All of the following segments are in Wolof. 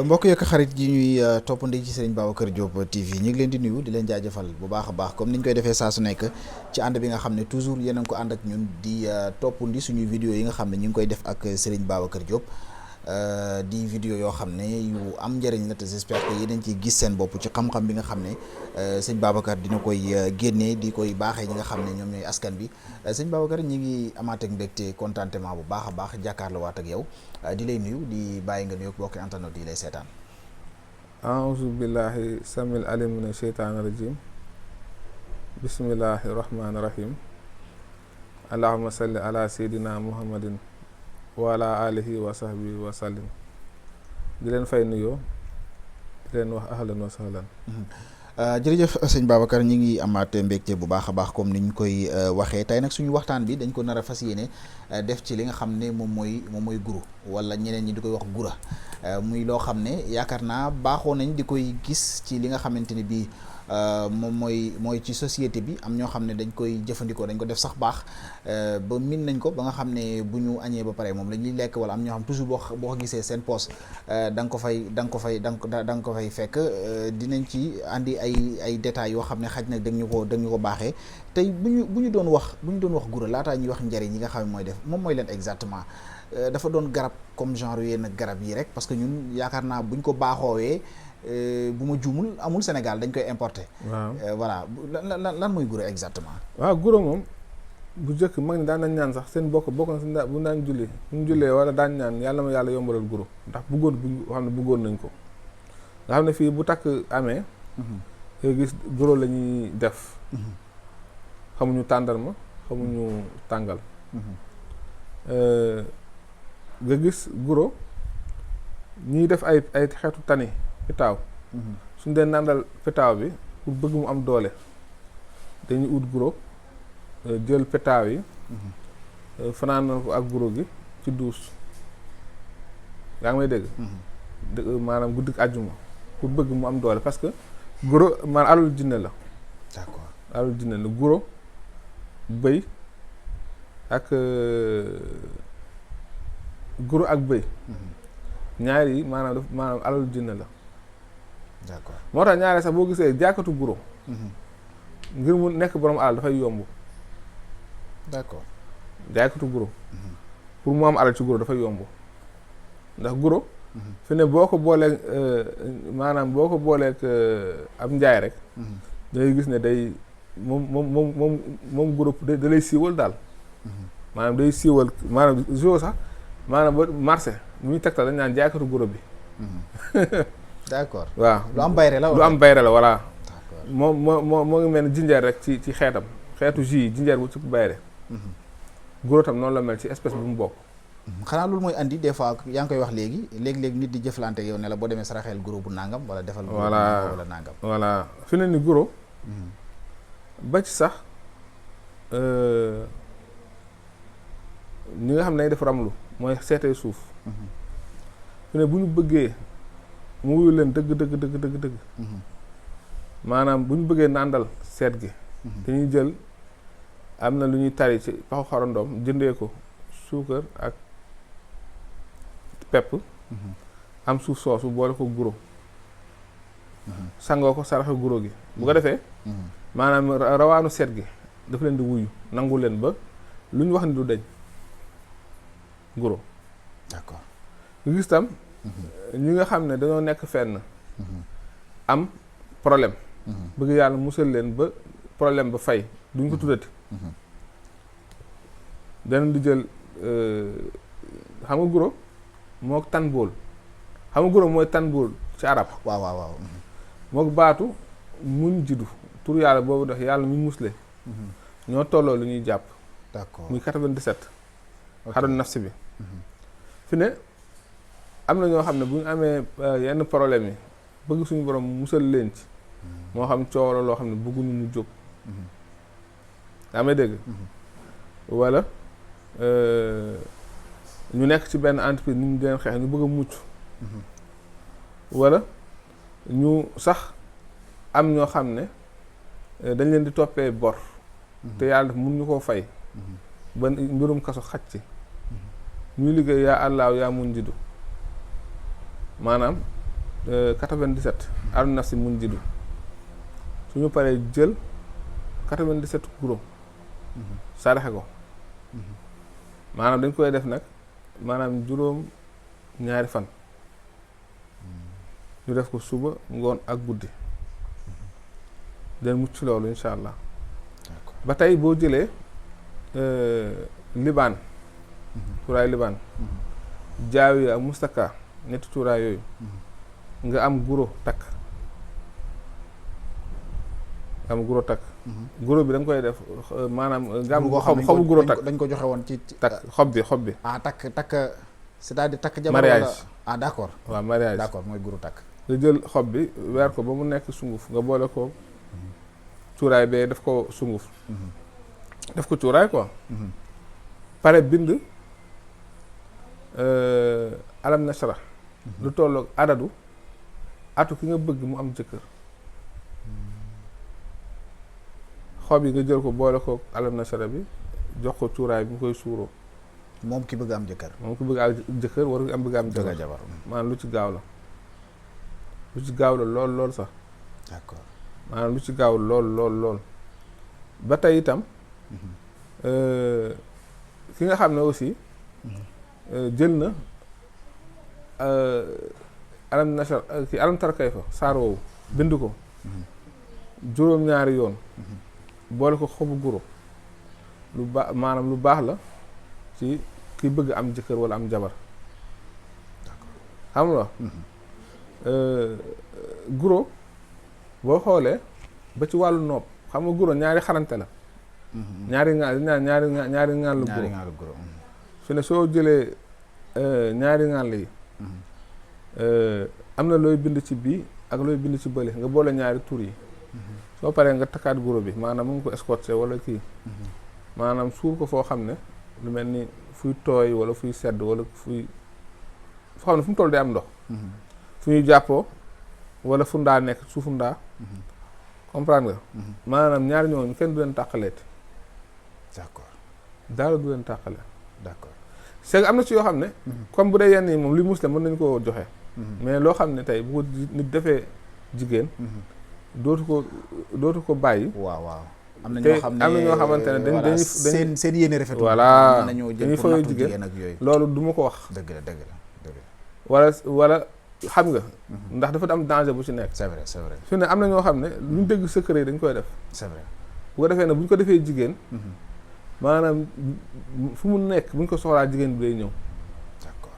mbokk yeeg xarit yi ñuy toppandi ci Serigne Babacar Diop TV ñu ngi leen di nuyu di leen jaajëfal bu baax a baax comme ni ñu koy defee saa su nekk ci ànd bi nga xam ne toujours yéen a ngi ko ànd ak ñun di toppandi suñuy vidéo yi nga xam ne ñu ngi koy def ak Serigne Babacar Diop di vidéo yoo xam ne yu am njëriñ la te j'espère que yéen a ngi ciy gis seen bopp ci xam-xam bi nga xam ne sëñ Babacar dina koy génnee di koy baaxee ñi nga xam ne ñoom ñooy askan bi sëñ Babacar ñi ngi amaat ak mbégte contentement bu baax a baax jàkkaarloo waat ak yow di lay nuyu di bàyyi nga nuyoog bokk internet yi lay seetaan. aouzu billahi samil alim mina sheytaani rajim bismillahi rahmaani rahim allahumma salli ala seydina muhammadin wa ala alihi wa sahbihi wa sallim di leen fay nuyoo di leen wax ahlan wa sahlan. jërëjëf sëñ Babacar ñi ngi amaat mbégte bu baax a baax comme ni ñu koy waxee tey nag suñu waxtaan bi dañ ko nar a fas yéene def ci li nga xam ne moom mooy guro wala ñeneen ñi di koy wax gura muy loo xam ne yaakaar naa baaxoo nañ di koy gis ci li nga xamante ni bii moom mooy ci société bi am ñoo xam ne dañ koy jëfandikoo dañ ko def sax baax ba min nañ ko ba nga xam ne bu ñu añee ba pare moom la ñuy lekk wala am ñoo xam toujours boo ko gisee seen poos da nga ko fay fekk dinañ ci andi ay détails yoo xam ne xaj na dañ ñu ko baaxee tey bu ñu doon wax gura laataa ñuy wax njëriñ yi nga xam ne mooy def moom mooy leen exactement dafa doon garab comme genre yenn garab yi rek parce que ñun yaakaar naa buñ ko baaxoowee bu ma juumul amul Sénégal dañ koy importer. waaw voilà lan mooy guro exactement. waaw guro moom bu njëkk mag ñi daan nañ ñaan sax seen bokk na si bu daan julli bu ñu jullee wala daan ñaan yàlla ma yàlla yombalal guro ndax bëggoon nañ ko nga xam ne fii bu takk amee. nga gis guro la ñuy def. xamuñu tàndarma xamuñu tàngal. nga gis guro ñuy def ay xeetu tani petaaw suñ dee nàndal petaaw bi pour bëgg mu am doole dañuy ut guro jël petaaw yi fanaanal ko ak guro gi ci duus yaa ngi may dégg maanaam guddik àjjuma pour bëgg mu am doole parce que guro maanaam alal jinne la. d'accord alal jinne la guro bëy ak guro ak bëy ñaar yi maanaam alal jinne la. d'accord moo tax ñaare sax boo gisee jàkkatu guro ngir mu nekk borom alal dafay yomb. d'accord jàkkatu guro pour mu am alal ci guro dafay yomb ndax guro fi ne boo ko booleeg ab njaay rek dangay gis ne day moom guro da lay siiwal daal maanaam day siiwal maanaam jo sax maanaam ba marché bu ñuy tegtal dañ naan jàkkatu guro bi. d'accord waaw lu am bayre la voilà moo ngi mel ni jinjeer rek ci xeetam xeetu jus yi jinjeer bu ci bayre guro tam noonu la mel ci espèce bu mu bokk. xanaa loolu mooy andi des fois yaa ngi koy wax léegi nit di jëflante yow ne la boo demee saraxeel guro bu nangam wala defal guro bu nangam wala nangam. voilà fi ne ni guro ba ci sax ñi nga xam ne dañuy def ramlu mooy seetee suuf fi ne bu ñu bëggee mu wuyu leen dëgg maanaam bu ñu bëggee nàndal seet gi dañuy jël am na lu ñuy tari ci paxu xorondoom jëndee ko suukar ak pepp am suuf soosu boole ko guro sangoo ko saraxe guro gi bu ko defee maanaam rawaanu seet gi dafa leen di wuyu nangu leen ba lu ñu wax ni du deñ guro. d'accord nga gis tam ñi nga xam ne dañoo nekk fenn am problème bëgg yàlla musal leen ba problème ba fay duñ ko tuddati danañ di jël xam nga guro moo tan bool xam nga guro mooy tan bool ci arab waaw moo baatu muñ jiddu tur yàlla boobu def yàlla mu musle ñoo tolloo lu ñuy jàpp. d'accord muy 97 xadoon nafsi bi fi ne am na ñoo xam ne bu ñu amee yenn problème yi bëgg suñu borom musal leen ci moo xam coow la loo xam ne bëgguñu mu jóg yaa may dégg wala ñu nekk ci benn entreprise ni ñu leen xeex ñu bëgg a mucc wala ñu sax am ñoo xam ne dañ leen di toppee bor te yàlla def mun ñu koo fay ba mbirum kaso xaj ci ñuy liggéey yaa àllaaw yaa mun jidu maanaam 97 ardu nafsi mun jidu suñu paree jël 97 guro saraxe ko maanaam dañ koy def nag maanaam juróom ñaari fan ñu def ko suba ngoon ak guddi den mucc loolu insha allah ba tey boo jëlee libaan cuuraay libaan jaawi ak mustaka ñetti cuuraay yooyu nga am guro takk guro bi da nga koy def maanaam nga am xobu guro takk dañ ko joxe woon ci takk xob bi takk c'est-à-dire takk jabar mariage wala d'accord waaw mariage d'accord mooy guro takk nga jël xob bi weer ko ba mu nekk sunguf nga boole ko cuuraay bee def ko sunguf def ko cuuraay quoi pare bind alam nashrah lu tolloog adadu atu ki nga bëgg mu am jëkkër xob yi nga jël ko boole ko alam nashrah bi jox ko cuuraay bi mu koy suuroo moom ki bëgg am jëkkër war am bëgg am jabar maanaam lu ci gaaw la lool sax d'accord maanaam lu ci gaaw lool ba tey itam ki nga xam ne aussi jël na alam nashrah ki alam tara kayfa saar woowu bind ko juróom-ñaari yoon boole ko xobu guro maanaam lu baax la ci ki bëgg am jëkkër wala am jabar xam nga guro boo xoolee ba ci wàllu noob xam nga guro ñaari xarante la ñaari ŋaal lu guro fi ne soo jëlee ñaari ŋaal yi am na looy bind ci bii ak looy bind ci bële nga boole ñaari tur yi soo paree nga takkaat guro bi maanaam mu ngi ko escorté wala kii maanaam suur ko foo xam ne lu mel ni fuy tooy wala fuy sedd wala foo xam ne fu mu toll day am ndox fu ñuy jàppoo wala fu ndaa nekk suufu ndaa comprendre nga maanaam ñaari ñooñu kenn du leen tàqaleeti d'accord daal du leen tàqale d'accord c'est que am na ci yoo xam ne comme bu dee yenn yi moom li muslim mën nañu koo joxe mais loo xam ne tey bu ko nit defee jigéen dootu ko bàyyi waaw am na ñoo xamante ne dañ seen yéene rafetul voilà dañuy fooy jigéen ak yooyu loolu du ma ko wax dëgg la wala xam nga ndax dafa am danger bu ci nekk c'est vrai fi ne am na ñoo xam ne lu ñu dégg secret yi dañ koy def c'est vrai bu ko defee ne bu ñu ko defee jigéen maanaam fu mu nekk bu ñu ko soxlaa jigéen bi day ñëw d'accord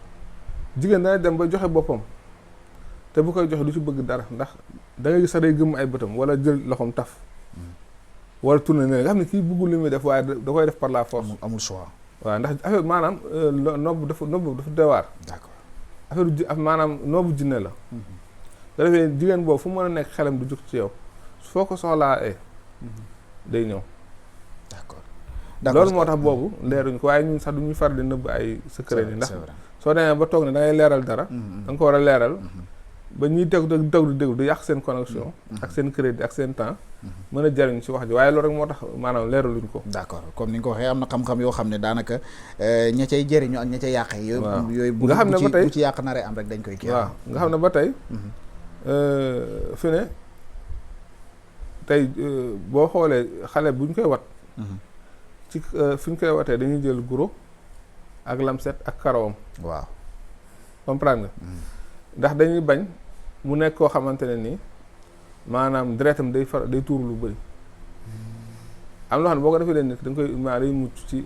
jigéen dana dem ba joxe boppam te bu koy joxe du ci bëgg dara ndax da ngay gis sax day gëmm ay bëtam wala jël loxoom taf wala tourné ne nga xam ne kii bëggul li muy def waaye da koy def par la force amul choix waaw ndax affaire maanaam noobu dafa doy waar d'accord affaire maanaam noobu jinne la da defee jigéen boobu fu mu mën a nekk xelam du jóg ci yow foo ko soxlaa day ñëw d'accord loolu moo tax boobu leeruñ ko waaye ñun sax du ñuy far di nëbb ay secret yi ndax soo demee ba toog ne da ngay leeral dara da nga ko war a leeral ba ñuy teg di déglu du yàq seen connexion ak seen crédit ak seen temps mën a jariñ ci wax ji waaye loolu rek moo tax maanaam leeraluñ ko d'accord comme ni nga ko waxee am na xam-xam yoo xam ne daanaka ña cay jëriñu ak ña cay yàq yi yooyu nga xam ne ba tey bu ci yàq naree am rek dañ koy kii waaw nga xam ne ba tey fi ne tey boo xoolee xale buñ koy wat ci fi ñu koy watee dañuy jël guro ak lamset ak karawam waaw comprendre nga ndax dañuy bañ mu nekk koo xamante ne nii maanaam deretam day tuur lu bëri am loo xam ne boo ko defee leen nit da nga koy day mucc ci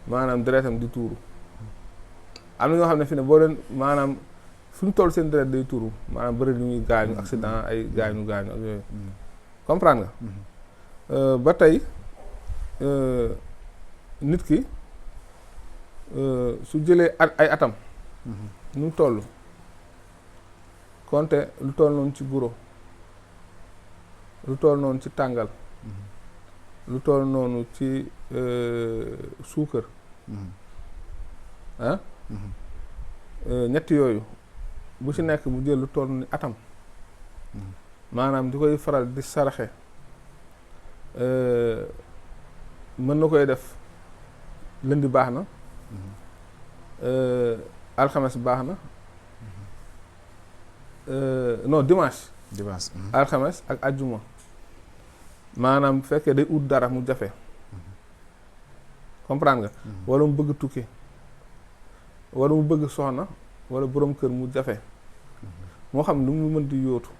maanaam deretam di tuuru am na ñoo xam ne fi ne boo leen maanaam fu ñu toll seen deret day tuuru maanaam bëri lu ñuy gaañu accident ay gaañu ak yooyu comprendre nga ba tey nit ki su jëlee ay atam nu mu toll konte lu toll noonu ci guro lu toll noonu ci tàngal lu toll noonu ci suukar ñett yooyu bu ci nekk mu jël lu toll ni atam maanaam di koy faral di saraxe mën na koy def lundi baax na alxames baax na non dimanche. dimanche. alxames ak ajjuma maanaam bu fekkee day ut dara mu jafe comprendre nga. wala mu bëgg tukki wala mu bëgg soxna wala borom kër mu jafe moo xam lu mu mën di yóotu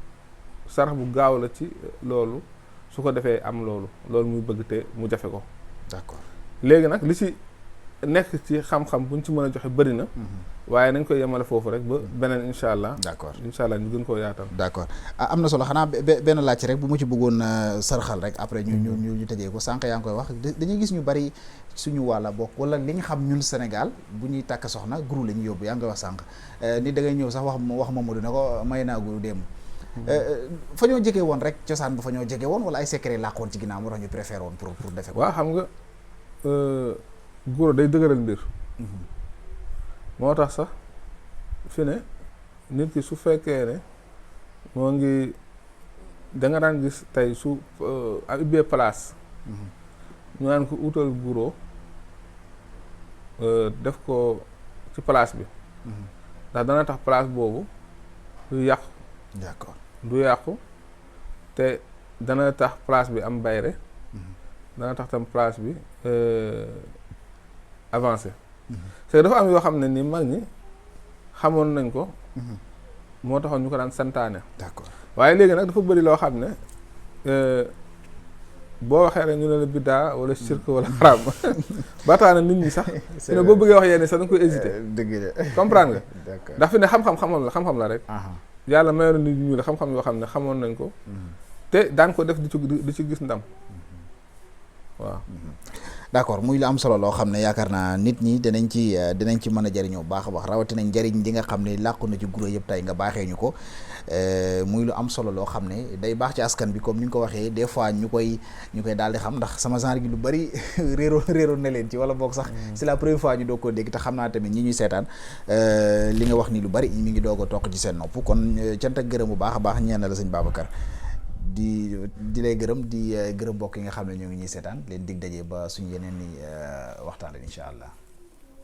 sarax bu gaaw la ci loolu su ko defee am loolu muy bëgg te mu jafe ko. d'accord léegi nag li ci nekk ci xam-xam buñ ci mën a joxe bëri na. waaye nañ koy yemale foofu rek ba beneen incha allah. d'accord incha allah ñu gën koo yaatal. d'accord am na solo xanaa benn laaj rek bu mu ci bëggoon sarxal rek après ñu tëjee ko sànq yaa ngi koy wax dañuy gis ñu bari suñu wàlla bokk wala li nga xam ñun Sénégal bu ñuy tàkk soxna guru la ñuy yóbbu yaa ngi koy wax sànq ni da ngay ñëw sax wax Mamadou ne ko may naa guru démb fa ñoo jege woon rek cosaan ba fa ñoo jege woon wala ay secret làqoon ci ginnaaw moo tax ñu préféré woon pour defe ko. waaw xam nga guro day dëgëral mbir. moo tax sax fi ne nit ki su fekkee ne moo ngi da nga daan gis tey su ubbee place ñu naan ko utal guro def ko ci place bi ndax dana tax place boobu du yàqu. d'accord du yàqu te dana tax place bi am bayre dana tax tam place bi avancé. c'est dafa am yoo xam ne ni mag ñi xamoon nañ ko moo taxoon ñu ko daan santaane. d'accord waaye léegi nag dafa bëri loo xam ne boo waxee rek ñu ne la biddaa wala shirk wala xaraam ba tax na nit ñi sax fi ne boo bëggee wax yenn sax da nga koy hésité. dëgg la comprendre nga. d'accord ndax fi ne xam-xam la rek. yàlla mayoon nit ñu la xam-xam yoo xam ne xamoon nañ ko te daan ko def di ci gis ndam waaw. d'accord muy lu am solo loo xam ne yaakaar naa nit ñi dinañ ci mën a jëriñoo baax a baax rawatina njëriñ li nga xam ne làqu na ci guro yëpp tey nga baaxee ñu ko muy lu am solo loo xam ne day baax ci askan bi comme ni nga ko waxee des fois ñu koy daal di xam ndax sama genre gi lu bari réeroon na leen ci wala boog sax c'est la première fois ñu doog koo dégg te xam naa tamit ñi ñuy seetaan li nga wax ni lu bari mi ngi doog a toq ci seen nopp kon cant ak gërëm bu baax a baax ñeen na la sëñ Babacar di lay gërëm di gërëm mbokk yi nga xam ne ñoo ngi ñuy seetaan leen dig daje ba suñu yeneen ni waxtaan la incha allah.